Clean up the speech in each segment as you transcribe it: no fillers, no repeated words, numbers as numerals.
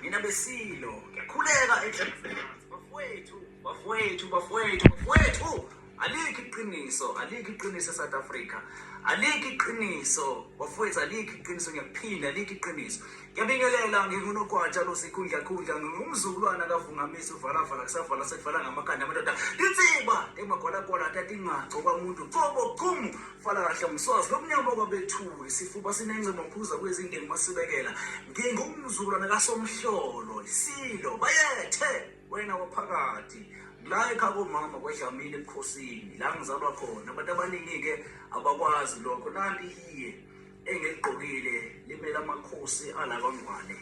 Nina besilo, ngiyakhuleka enhliziyweni. Bafowethu, bafowethu, bafowethu, bafowethu. Alikho iqiniso, alikho iqiniso eSouth Africa. Alikho iqiniso, bafowethu, alikho iqiniso, ngiyakuphinda, alikho iqiniso. Ngiyabingelela ngingunogwaja lo sikhundla khundla ngingumzukulwana kavungamisa uvalavala kusavala sekuvala ngamakhanda amadoda. Insiba emagwalagwala tata ingaco kwamuntu cobo chumu fala kahle umswazi lomnyama kwabethu isifuba sinencema phuza kwezindeni masibekela. Ngingumzukulwana kaSomhlolo isilo bayethe wena waphakathi la ekhaya komama kwaDlamini ebukhosini la ngizalwa khona abantu abaningi-ke abakwazi lokho nanti ihiye engiligqokile limele amakhosi ala kwaNgwane.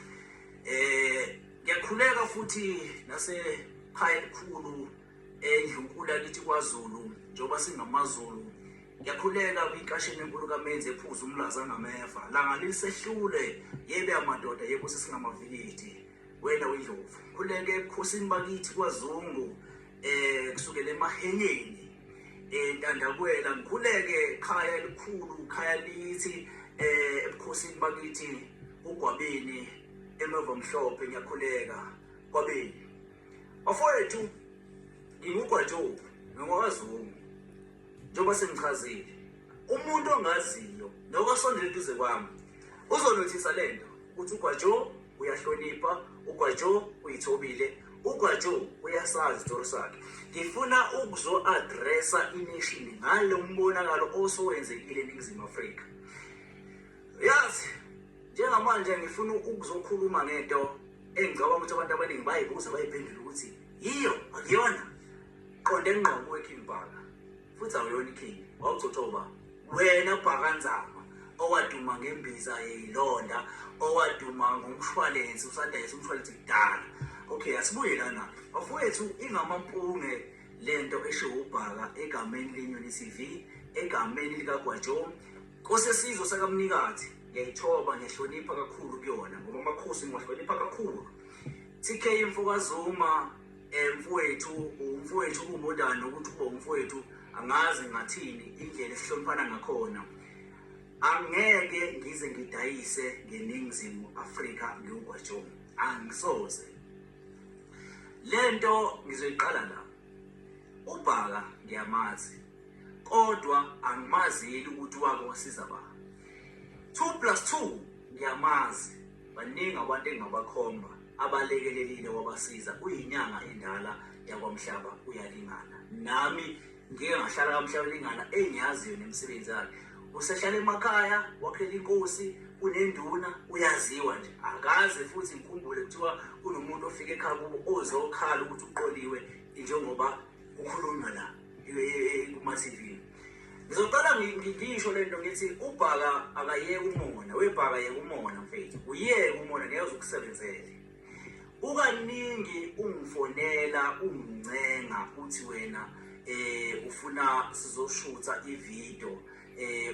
Ngiyakhuleka futhi nasekhaya elikhulu endlunkulu yakithi kwaZulu njengoba singamaZulu ngiyakhuleka kwinkashini enkulu kaMenzi ephuza umlaza angameva langa lisehlule yebe amadoda yebo sesingamavikidi wena wendlovu khuleke ebukhosini bakithi kwaZungu kusukela emahenyeni entandakwela ngikhuleke khaya elikhulu khaya lithi ebukhosini bakithi ugwabini emeva mhlophe ngiyakhuleka kwabeni bafowethu ngingugwajobu ngingowazungu njengoba sengichazile umuntu ongaziyo nokasondela eduze kwami uzonothisa lento ukuthi ugwajo uyahlonipha, ugwajo uyithobile, ugwajo uyasazi isitori sakhe. Ngifuna ukuzo-addressa ination ngalo mbonakalo osowenzekile eNingizimu Afrika. Yazi njengamanje ngifuna ukuzokhuluma ngento engicabanga ukuthi abantu abaningi bayibuza bayiphendula ukuthi yiyo akuyona. Qonde ngqo kuwe King Bhaka. Futhi awuyona iking, wawugcotshwa uba wena Bhakanzama owaduma ngembiza yeyilonda, owaduma ngomshwalense, usadayisa umshwalense kudala. Okay, asibuye lana bafowethu, ingamampunge lento eshiwo uBhaka egameni leNyoni TV, egameni likaGwajo Nkosi yesizwe sakamnikathi. Ngiyayithoba, ngiyahlonipha kakhulu kuyona ngoba amakhosi ngiwahlonipha kakhulu. TK mfokaZuma mfowethu umfowethu kumodani nokuthi ube umfowethu angazi ngathini indlela esihloniphana ngakhona. Angeke ngize ngidayise ngeNingizimu Afrika ngiwugwajomu, angisoze. Lento ngizoyiqala la. UBhaka ngiyamazi kodwa angimazeli ukuthi wake wasiza ba. 2 plus 2 ngiyamazi, baningi abantu engingabakhomba abalekelelile wabasiza. Uyinyanga endala yakwamhlaba uyalingana nami, ngike ngahlala kamhlaba lingana engiyaziyo nemisebenzi yakhe. Usehlala emakhaya wakhela inkosi, unenduna, uyaziwa nje. Akaze futhi ngikhumbule kuthiwa kunomuntu ofika ekhaya kubo ozokhala ukuthi uqoliwe njengoba kukhulunywa la kuma-TV. Ngizocela ngisho lento ngithi uBhaka akayeke umona, weBhaka yeka umona mfethu, uyeke umona ngeke uzokusebenzele. Ukaningi ungifonela ungincenga uthi wena ufuna sizoshutha ivideo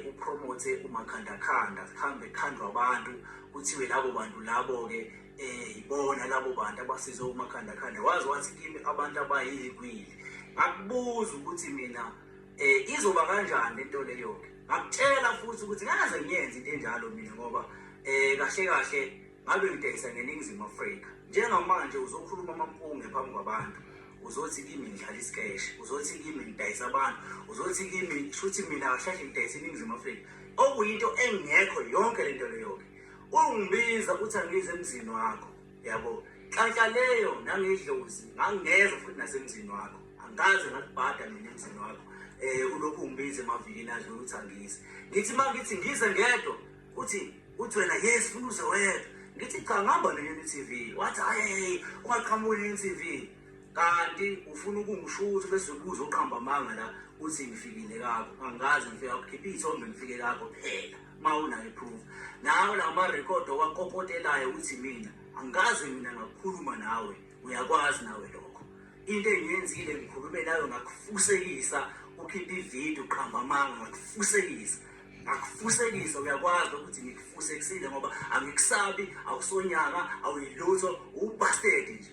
upromote umakhandakhanda, kuhambe kukhandwa abantu kuthiwe labo bantu labo ke ibona labo bantu abasize umakhandakhanda. Wazi wathi kimi abantu abayikwili. Ngakubuza ukuthi mina izoba kanjani lento leyo ke. Ngakutshela futhi ukuthi ngaze ngiyenze into enjalo mina ngoba kahle kahle ngabe ngidayisa ngeNingizimu Afrika. Njengamanje uzokhuluma amampunge phambi kwabantu, uzothi kimi ngidlala isikeshi, uzothi kimi ngidayisa abantu, uzothi kimi shuthi mina kahle kahle ngidayisa iNingizimu Afrika, okuyinto engekho yonke lento leyo ke. Ungibiza uthi angize emzini wakho, yabo nhlanhla leyo nangedlozi ngangeza futhi nasemzini wakho, angikaze ngakubhada mina emzini wakho. Ulokhu ungibiza emavikini adlule uthi angize, ngithi uma ngithi ngize ngedwa uthi wena yes funa uze wedwa, ngithi cha ngihamba neNyoni TV, wathi hayi ungaqhamuki neNyoni TV, kanti ufuna ukungishutha bese ubuza uqamba amanga la uthi ngifikile kakho. Angikaze ngifike akukhipha iy'thombe ngifike kakho phela uma unayo iproof nawe la marekhodi owakopotelayo uthi mina angikaze mina ngakukhuluma nawe, uyakwazi nawe lokho. Into engiyenzile ngikhulume nawe ngakufusekisa, ukhipha ividiyo uqamba amanga ngakufusekisa, ngakufusekisa, uyakwazi ukuthi ngikufusekisile ngoba angikusabi, awusonyaka, awuyilutho, ubastard nje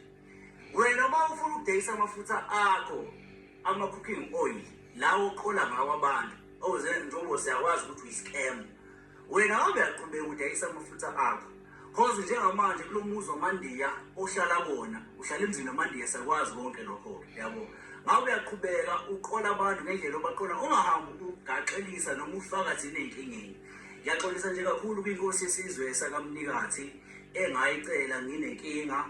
wena. Uma ufuna ukudayisa amafutha akho ama-cooking oil lawo oqola ngawo abantu oze njengoba siyakwazi ukuthi uyi-scam wena, ngabe uyaqhubeka udayisa amafutha akho. Cause njengamanje kulo muzi wamandiya ohlala kona, uhlala emzini wamandiya, siyakwazi konke lokho-ke, yabo. Ngabe uyaqhubeka uqola abantu ngendlela obaqola, ungahambi ugaxelisa noma ufaka thina ey'nkingeni. Ngiyaxolisa nje kakhulu kwinkosi yesizwe sakaMnikathi engayicela nginenkinga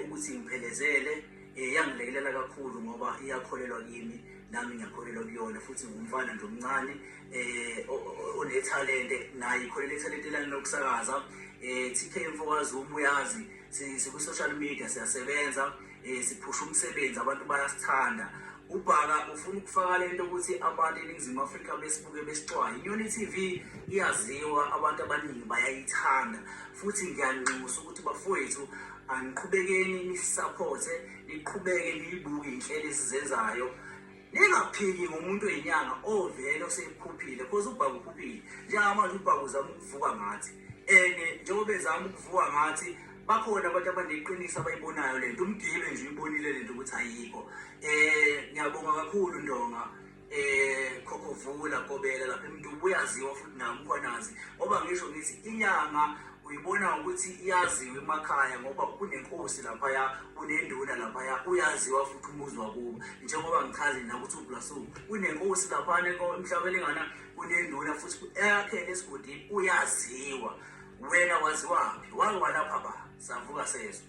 ukuthi ngiphelezele, yangilekelela kakhulu ngoba iyakholelwa kimi, nami ngiyakholelwa kuyona, futhi ngumfana nje omncane onethalente, naye ikholelwa ethalente lami lokusakaza. TK Mfokazi uyazi siku-social media siyasebenza, siphusha umsebenzi, abantu bayasithanda. UBhaka ufuna ukufaka lento ukuthi abantu eNingizimu Afrika besibuke besixwaye. Inyoni TV iyaziwa, abantu abaningi bayayithanda, futhi ngiyanxusa ukuthi bafowethu aniqhubekeni nisisaphothe, niqhubeke niyibuke iy'nhlelo esizenzayo, ningaphiki ngomuntu oyinyanga ovele osephuphile, cause uBhaka uphuphile. Njengamanje uBhaka uzama ukuvuka ngathi, and njengoba ezama ukuvuka ngathi bakhona abantu abaneqiniso abayibonayo lento, umgibe nje uyibonile lento ukuthi ayikho. Ngiyabonga kakhulu Ndonga, Khokhovula Gobela lapha eMntu, uyaziwa futhi naye uMkhwanazi, ngoba ngisho ngithi inyanga uyibona ukuthi iyaziwa emakhaya ngoba kunenkosi laphaya, kunenduna laphaya, uyaziwa futhi umuzi wakubo, njengoba ngichaze nakuthi uPlus kunenkosi laphana emhlabelengana, kunenduna futhi eyakhele esigodini, uyaziwa. Wena waziwaphi? Wake walapha ba savuka sezwe.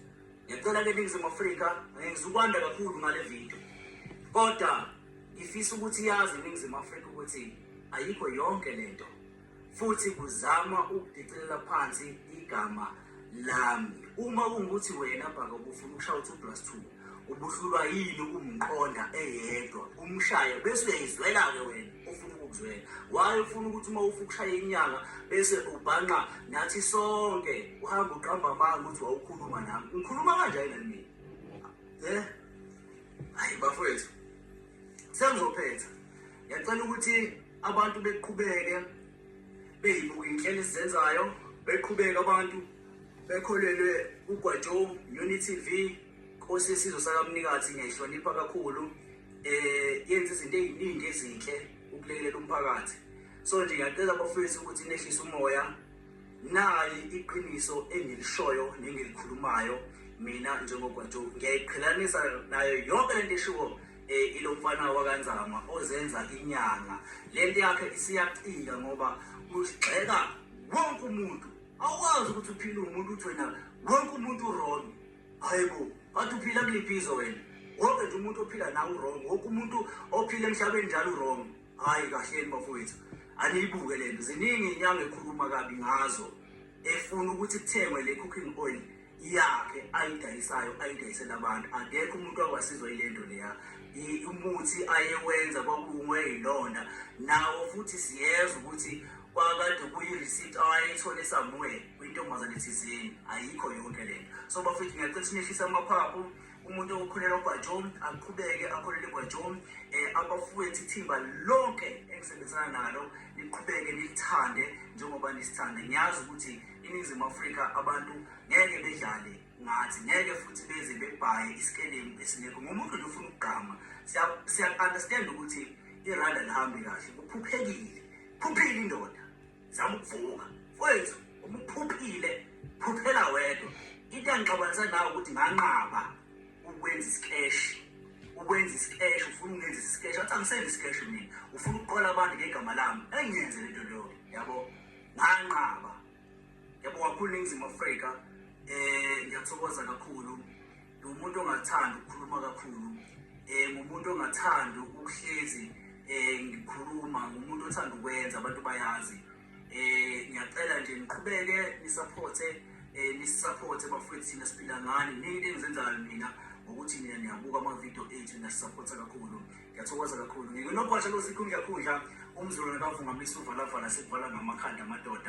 Ngiyacela ke Ningizimu Afrika, ngizukwanda kakhulu ngale video, kodwa ngifisa ukuthi yazi iNingizimu Afrika ukuthi ayikho yonke lento, futhi kuzama ukudicilela phansi igama lami. Uma kungukuthi wena Bhaka ubufuna ukushaya u-2 plus 2, ubuhlulwa yini ukumqonda eyedwa umshaye, bese uyayizwela-ke wena ofuna ukukuzwela? Waye ufuna ukuthi uma ufuna ukushaya inyanga bese ubhanqa nathi sonke, uhambe uqamba amanga ukuthi wawukhuluma nami. Ngikhuluma kanjani nani mina? Hayi bafowethu, sengizophetha. Ngiyacela ukuthi abantu beqhubeke beyibuke inhlelo esizenzayo, beqhubeke abantu bekholelwe uGwajo Nyoni TV, Nkosi yesizwe sakaMnikathi, ngiyayihlonipha kakhulu. Yenza izinto ey'ningi ezinhle ukulekelela umphakathi. So nje ngiyacela bafowethu ukuthi nehlise umoya, nayi iqiniso engilishoyo nengilikhulumayo mina njengoGwajo, ngiyayiqhelanisa nayo yonke lento eshiwo ilo mfana wakaNzama ozenza inyanga. Lento yakhe isiyacika ngoba ugxeka wonke umuntu. Awukwazi ukuthi uphile umuntu uthi wena wonke umuntu wrong. Hayibo, bathi uphila kuliphi izwe wena? Wonke nje umuntu ophila nawe wrong, wonke umuntu ophila emhlabeni njalo wrong. Hayi kahleni bafowethu, aniyibuke lento. Ziningi inyanga ekhuluma kabi ngazo, efuna ukuthi kuthengwe le cooking oil yakhe ayidayisayo, ayidayisela abantu. Akekho umuntu akwasizwa ilento leya. Umuthi ayewenza kwakuweyilonda nawo, futhi siyezwa ukuthi kwakade kuyi-receipt awayeyithole somewhere kwintombazane thizeni. Ayikho yonke lento. So bafethu, ngiyacela ukuthi nehlise amaphaphu. Umuntu okholelwa kwaJoe aqhubeke akholele kwaJoe. Abafowethu, ithimba lonke engisebenzisana nalo, niqhubeke nilithande njengoba nisithanda. Ngiyazi ukuthi iNingizimu Afrika abantu ngeke bedlale ngathi, ngeke futhi beze bebhaye isikelemu esingekho ngomuntu nje ufuna ukugqama. Siya-understand ukuthi iranda lihambe kahle, kuphuphekile, phuphile indoda, zama ukuvuka mfowethu. Uma uphuphile, phuphela wedwa. Into engixabanisa nawe ukuthi nganqaba ukwenza isikeshi, ukwenza isikeshi, ufuna ungenza isikeshi, athi angisenzi isikeshi mina, ufuna ukuqola abantu ngegama lami, engiyenze lento leyo, yabo. Nganqaba. Yabo kakhulu Ningizimu Afrika, ngiyathokoza kakhulu. Ngumuntu ongathandi ukukhuluma kakhulu, ngumuntu ongathandi ukuhlezi ngikhuluma, ngumuntu othanda ukwenza, abantu bayazi. Ngiyacela nje niqhubeke nisupporte, nisupporte bafowethu, thina siphila ngani. Ningi into engizenzayo mina ngokuthi nina niyabuka ama-video ethu, niyasupporta kakhulu. Ngiyathokoza kakhulu. Nginogwaja lozikhundla khundla, umzulu nakavungamisa uvalavala, sekuvala ngamakhanda amadoda.